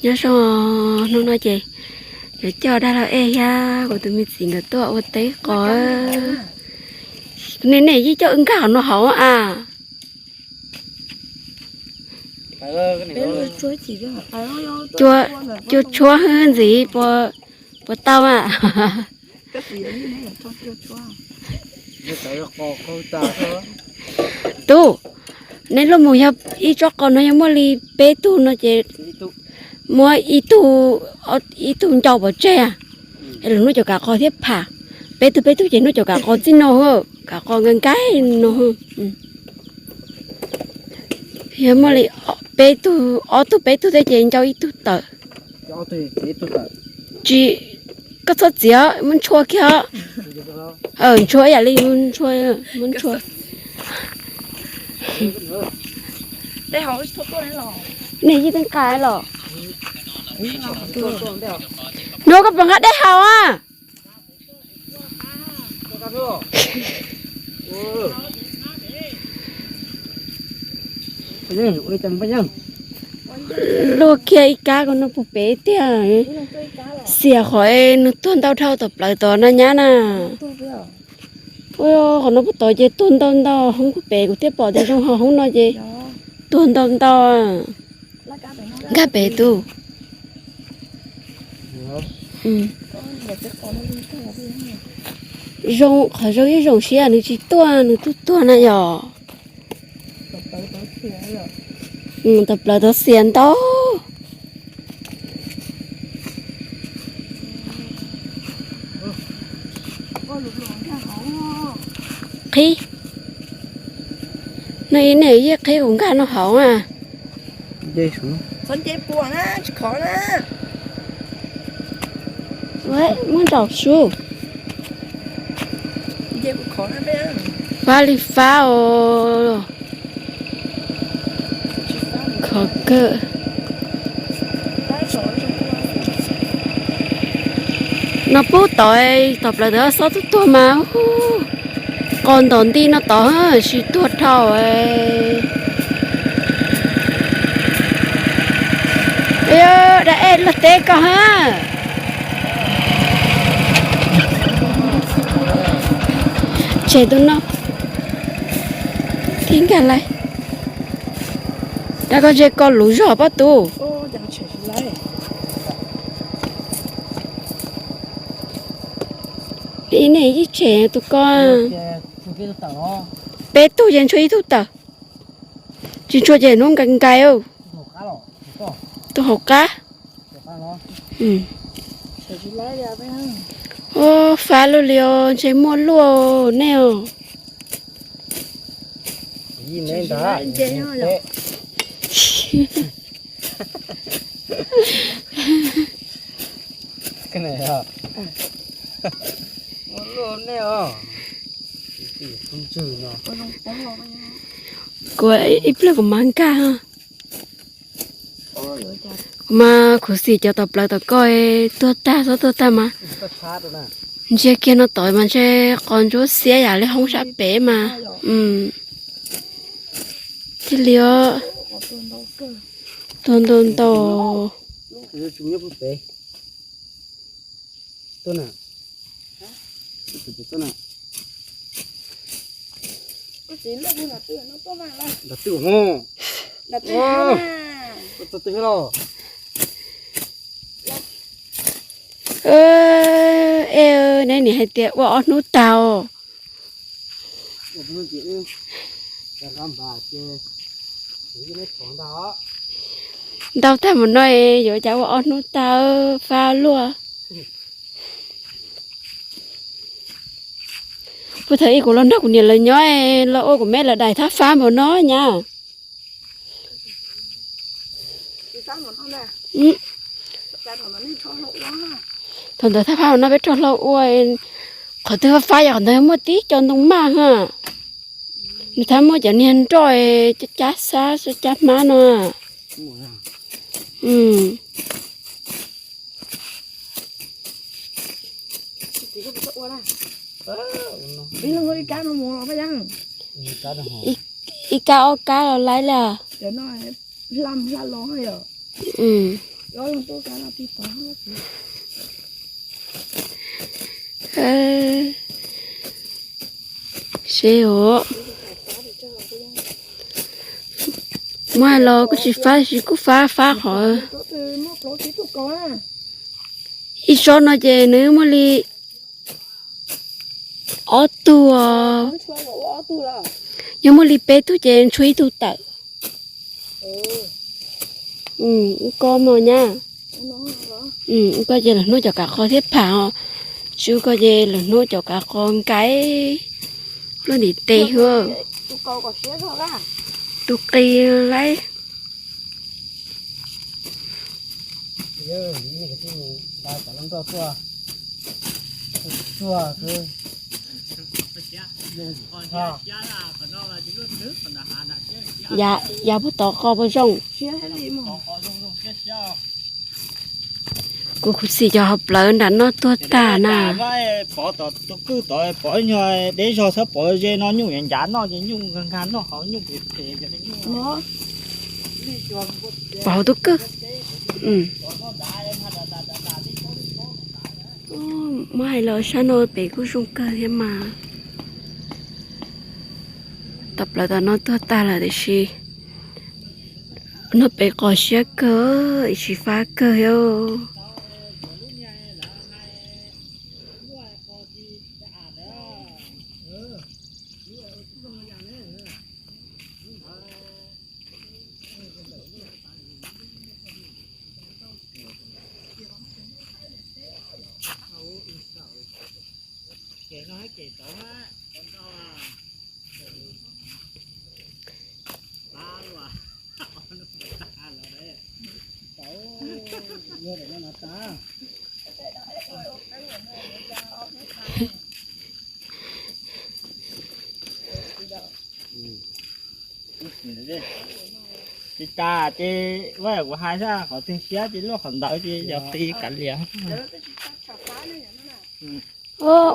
Nyob zoo, hnub no ces yuav coj dab laug Ej thiab kuv tus me txiv nkawd tuaj ua teb qos. Nej, nej yeej coj wb nkag qhov no hauv a. Cua, cua tshuab ntxiv puas tau a? Tub, neb lub moos yog ib tsob qos no yog muaj li peb tug no ces muab ib tug, ib tug ncau pov tseg, es lawv nuj cov kav qos thiab pham. Peb tug peb tug ces nuj cov kav qos txij no, kav qos nkaig nkaig no. Yog muaj li peb tug, ob tug peb tug thiab ces ncau ib tug tawm. Tsis, koj txhob txiav, muab ntshua kiag os. Ntshua ib yam li, muab ntshua, muab ntshua. Nej yeej teeb nqa los? Hnub koj puas nqa dej haus a? Luaj kiag ib kab ko no puag pem tiag. Xiam qhov nws tuag ntau dhau tom plawv tod no nyab na. Ua qhov no puag tod ces tuag ntau ntau, hoob puag pem kuv thiaj pom tias zoo ho hoob no ces tuag ntau ntau. Nkag pem tus. Zoo, qhov zoo ib zoo siab nws tsis tuaj, nws tuag tuag na yom. Tom plawv tod xiam ntau. Qhib. No ib niam yeej qhib kuv nkag no hauv a. Muab nraum sub. Fab li fab os. Khov kawg. No pub tod, tom plawv tod xob tuag tuag mas, qos ntom nti no tod tsis tuag dhau. Dab Ej, luag teb koj ha. Tseg tus no thiab nkag lais. Dab, koj ntshe koj luv zog pob tw. Ib niam ib tseg tus ko. Peb tug ces ntshua ib tug tawm. Tsis ntshua ces hnub nkais nkais. Tus hauv qab. Ua fab luaj li os, ntshe muaj luaj nej os. Kuv ib pliag kuv mam nkag. Kuv mas khuv xim cov tom plawv tom koj tuag tag, xob tuag tag mas. Ntsia kiag no tod mas ntshe qos ntsuab xiab yam li hoob sab pem mas. Thiaj li os. Tuag ntau ntau. Ej, neb nim hais tias ua ob hnub tag. Ntau tag mus no yuav cas ua ob hnub tag, fab luaj. Puag thaum ub kuv los nrog kuv niam lawv nyob, los ua kuv me lawv daim thab fab npaum no nyab. Thaum ntawd thab fab npaum no peb rho hlau ua, qhov twg fab fab yog qhov ntawd muaj tib co ntoo maj ha. Nws thab muaj cov niag nroj cab xab cab hmab no. Ib kab ob kab los laib li. Seb os, muab hais los kuj tsis fab, tsis kuj fab fab qhov. Ib tsob no ces nws muaj li ob tug, yog muaj li peb tug ces ntshua ib tug tawm. Wb koj mog nyab. Wb koj ces lwm hnub cov kav qos thiab pham os. Tsis wb koj ces lwm hnub cov kav qos nkaib lub ntiv tes hwb. Tus qis laib. Ya, ya puag tod qos puas zoo? Kuv khuv xim cov hauv plawv nram no tuag tag na. Pov tom tus kwj tod pov nyuag deb zog, txhob pov ze no, nyuj ncav noj ces nyuj nkag noj hauv nyuj phem phem. Pov hauv tus kwj. Muab hais los sab no pem kuj zoo kawg thiab mas. Tom plawv tom no tuag tag lawm tiam sis no pem qos siab kawg, tsis fab kawg thiab. Tsis tas ces ua kuv hais xwb, qhov twg siab ces luaj qhov ntawd ces yog qi kav liam.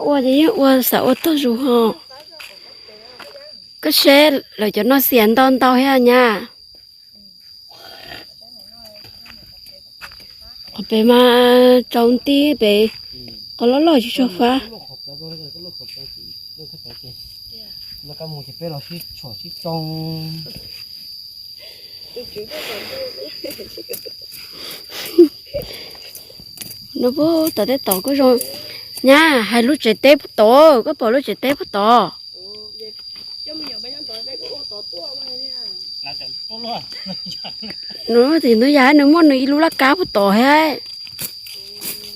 Ua ces yeej ua xav ua tog zus ho. Koj seb lawv cov no xiam ntau ntau thiab nyab. Qhov pem mas tsaus nti pem, qhov loj loj tsis tshua fab. No puag tom tej tod kuj zoo. Nyab, hais lub tsev teb puag tod, koj pom lub tsev teb puag tod? Nws tim ntug yam nws muaj nws ib lub laj kab puag tod thiab.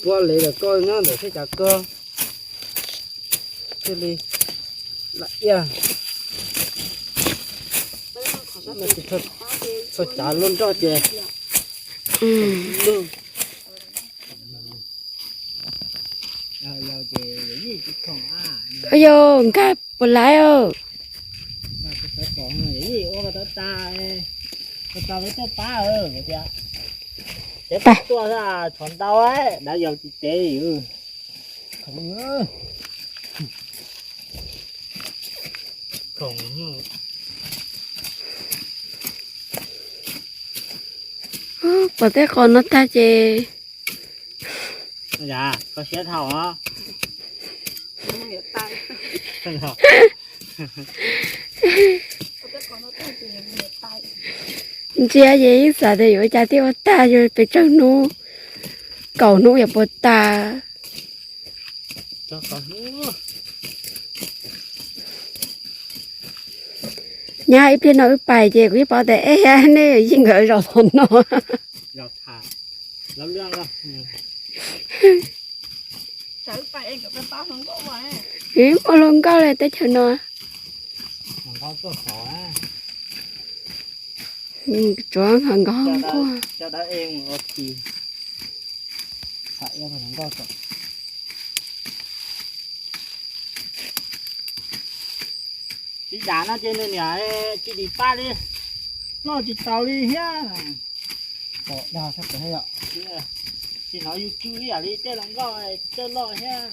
Puab li lawm koj nyob ntawm thiab cas koj thiaj li lam iaj. Txog tsav luaj nrog ces yog nkag puas laiv. Tuaj txhov ntau, dav yaus tsis tev. Pom tej qos no tag ces koj siab dhau os. Ntsia ces yeej xav tias yuav ua cas thiaj ua tag, yog pes tsawg hnub, kaum hnub yuav puas tag. Nyab, ib pliag no wb pais ces kuv yeej paub tias eb, nej yeej nkawd zaum tod no. Muaj hluas nkauj li teb chaws no. Tsuav nkauj nkuaj. Tsis dam no ces nws niam tsis dim paj li, noj tsis tau li thiab. Pom dag sab pem thiab yom. Tsis hnov yus tsw ib yam li tej hluas nkauj coj loj thiab.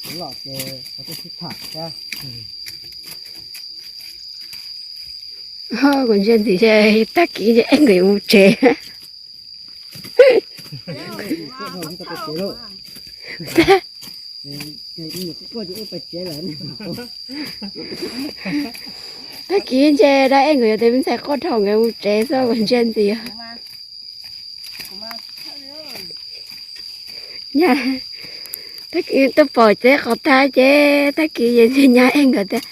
Kuv los ces kuv twb sib tham thiab. Kuv ntsia ntxiv ces tag kis ces nkawd yuav mus tsev. Tag kis ces dab ej nkawd yuav tes me ntxhais quaj dhau nkawd mus tsev xwb kuv ntsia ntxiv. Nyab, tag kis tuaj pom teb qhov tag ces tag kis ces nyab ej nkawd tias,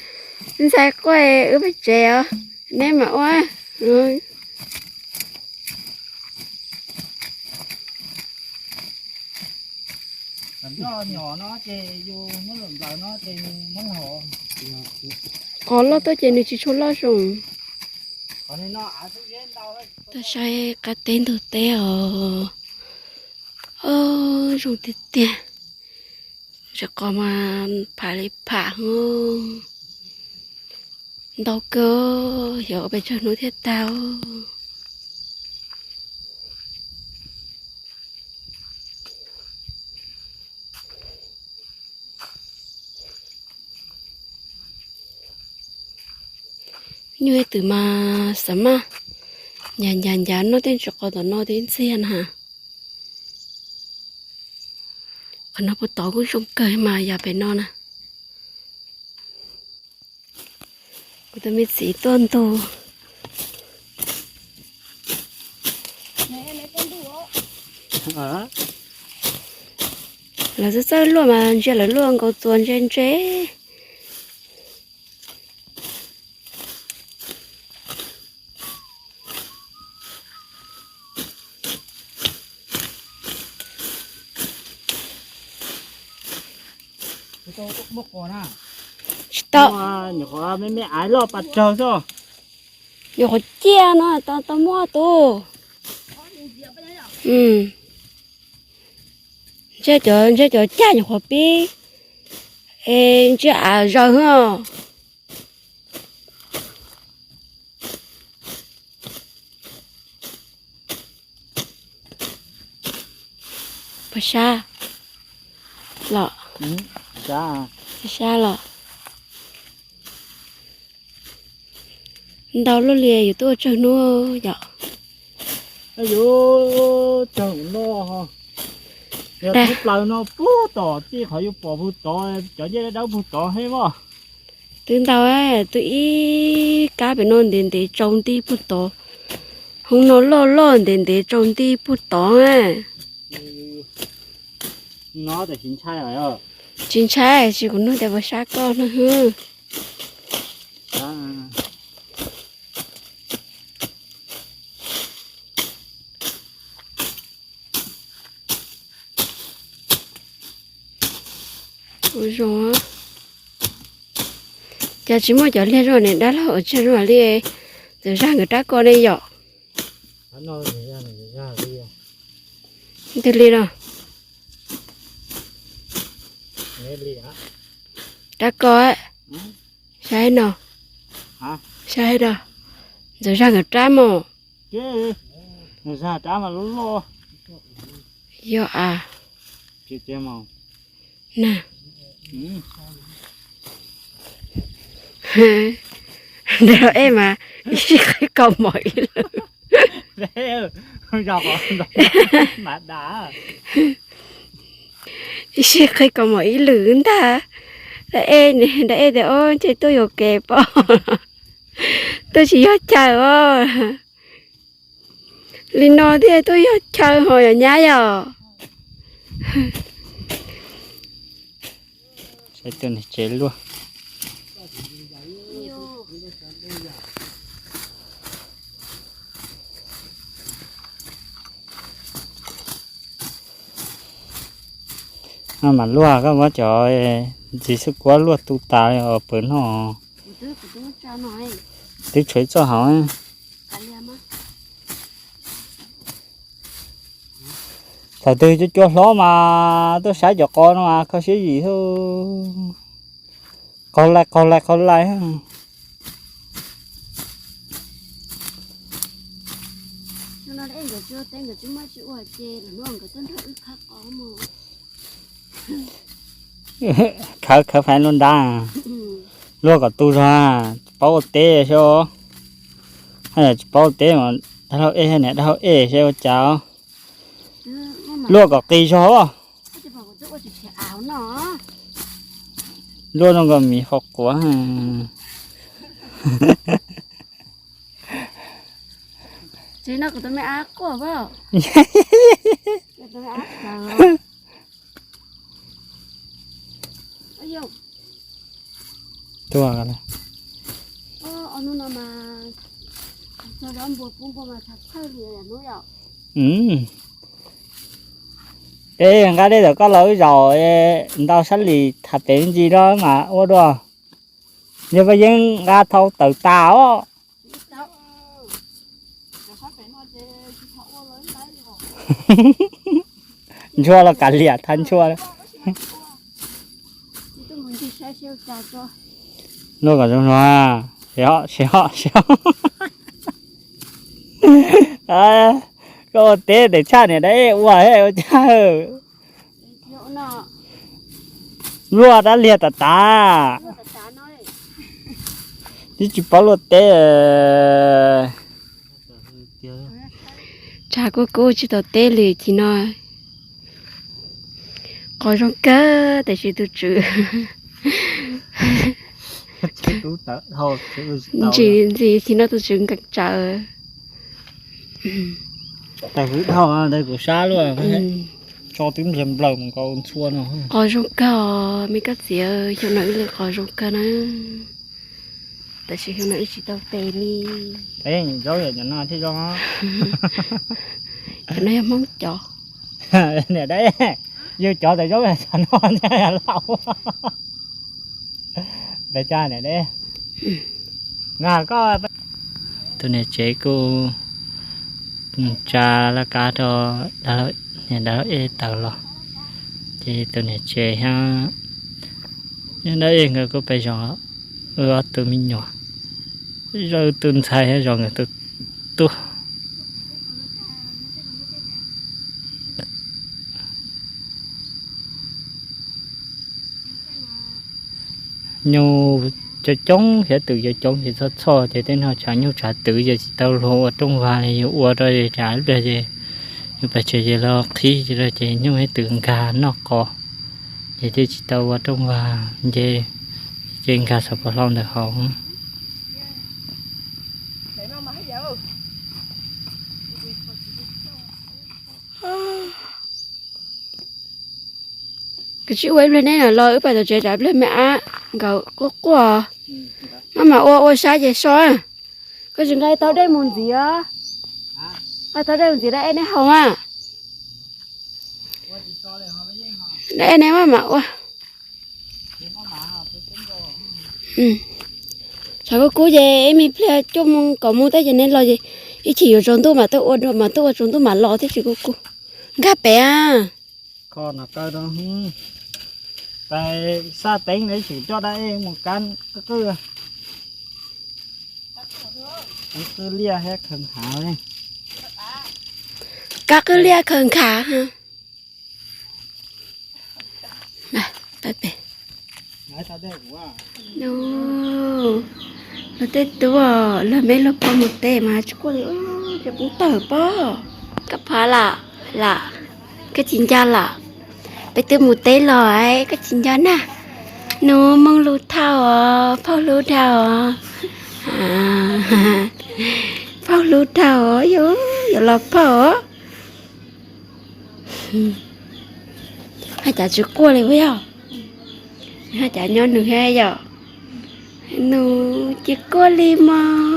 me ntxhais quaj wb pais tsev os, neb mam ua. Qhov loj tuaj ces nws tsis tshua loj zoo. Tau saib qab teb ntug teb os. Zoo tiag tiag. Tsis qos mas pham li pham. Ntau kawg, xyov ua pes tsawg hnub thiaj tag. Nyuj ib twm mas xav maj ncav ncav ncav noj tej ntsis qos tom no tib ntxiag na. Qhov no puag tod kuj zoo kawg mas yog pem no na. Kuv tus me txiv tuaj ntug. Lawv txawj txawj luaj mas ntsia lawv luaj nkaus txuas ntse ntse. Tsis tau. Nyuam qhuav me me aiv loj pas tsawg xwb. Nyuam qhuav ciaj no tau muaj tus. Ntshe cov, ntshe cov caj nyuam qhuav pib es ntshe av zaws os. Puas sab los? Sab los. Ntau luaj li yuav tuaj tsawg hnub yom? Yuav tsawg no, yog thoob plaws no puag tom txij qhov yus pom puag tod, cov ncej dawb dawb puag tod heev mog. Twb ntau, twb ib kab pem no ntev ntev tsaus nti puag tod. Hoob no loj loj ntev ntev tsaus nti puag tod. Tsis ntshai, tsis kuv nug tias puas sab koj no. Ua zoo, cas tsis muaj cov liag zoo ne dab laug, tsis zoo li ntxawm zaj nkawd rab ko ne yom. Twg li no? Rab ko, saib no, saib no, ntxawm zaj nkawd rab mos. Yog a. Na, ntawm no ej mas ib sij qhib kaus mom ib lwm. Ib sij qhib kaus mom ib lwm ntag. Dab ej, dab ej tias, o, ntshe tuaj yuam kev pob, tuaj tsis yog chaw os. Li no thiaj tuaj yog chaw ho yog nyab yom. Tsev luaj. No mas luaj, koj muab cov ntxiv xwb kuab luaj tu tas li os pawg no. Twb tshuav ib txoj hauv. Thaum twg cua cua hlob mas tuaj saib cov qos no mas kho siab yim xwb. Qaug lais qaug lais qaug lais. Khawv khawv fais luaj nrad, luaj kom tu zog, paub ua teb xwb. Tsis paub teb, dab laug ej, niam dab laug ej seb ua cas. Luaj kom qis zog. Luaj zoo nkaus miv qhuav quav. Tuaj. Ej, nqa dej tom koj los wb zaum ntau sab lis tham pem ntsis rau mas ua dua. Yog koj yeej nqa thau tawm tas os. Ntshua los kav liam thav ntshua. Luaj kom zoo zoo, siv, siv, siv. Koj ua teb tes tshaj niam dab ej ua ua cas. Luaj dab liag tas tas. Twb tsis paub luaj teb. Tshav kub kub tsis tau teb li tim no. Qhov zoo kawg tiam sis tus tswv ntsis ntxim tim no tus tswv nkees tsawv. Tag hwv dhau ntawd kuv sab luaj, tso twb nplaws nplaws mus nkaus ntxhua no. Qhov zoo kawg os me koj txiv, xyoo no wb li qhov zoo kawg na. Tab sis xyoo no wb tsis tau tes li. Zaub yog cov no thiaj zoo. Cov no yog Hmoob cov. Niam dab, yus cov tes zaub yog cov no thiaj yog laus. Pes tsawg niam dab? Nqa koj. Tus niam tsev kuj tsa laj kab rau niam dab laug ej tawm los, ces tus niam tsev thiab niam dab ej nkawd kuj pes zos, wb ob tug me nyuam, zos wb tus ntxhais thiab zos nkawd tus tub. Nyuj coob coob thiab twm coob coob ces txhoj txhoj ces tej no tshav nyuj tshav twm ces tsis tau luag ua rooj vag li, yus ua rau ces tsam ib pliag ces yus pais tsev ces los qhib ces nyuj thiab twm nkag noj qos, ces thiaj tsis tau ua rooj vag nce, ces nkag saum pov hlau ntawd hauv. Koj tsis ua ib pliag neb los wb pais tom tsev tsam ib pliag me ab nkawd quaj quaj. Maj mam ua ua sab ces so. Koj tsis nqa tau dej mus ntxiv os. Nqa tau dej mus ntxiv da ej neb haus mas. Da ej neb maj mam ua. Tshav kub kub ces ib me pliag cuaj moos kaum moos tej ces neb los ces ib chim yuav tsaus ntuj mam tuaj ua, mam tuaj ua tsaus ntuj mam los thiab tsis kub kub. Nkag pem. Kho no kaw rau, pais xaj teeb ib chim coj dab ej mus kab qwj, qwj liaj thiab khaws nkhav. Kab qwj liaj khaws nkhav. Luag tej tub, luag me luag pog mus teb mas tsis quaj li, ces pub tawm pob. Koj phav lam, lam, koj tsis nco lawm. Peb twb mus teb los koj tsis nco na. Nus moog lug thauj os, phauj hlub dhau os. Phauj hlub dhau os, yuav los phauj os. Haj cas tsis quaj li puas yog? Haj cas nyob nws thiab yom? Nws tsis quaj li mog.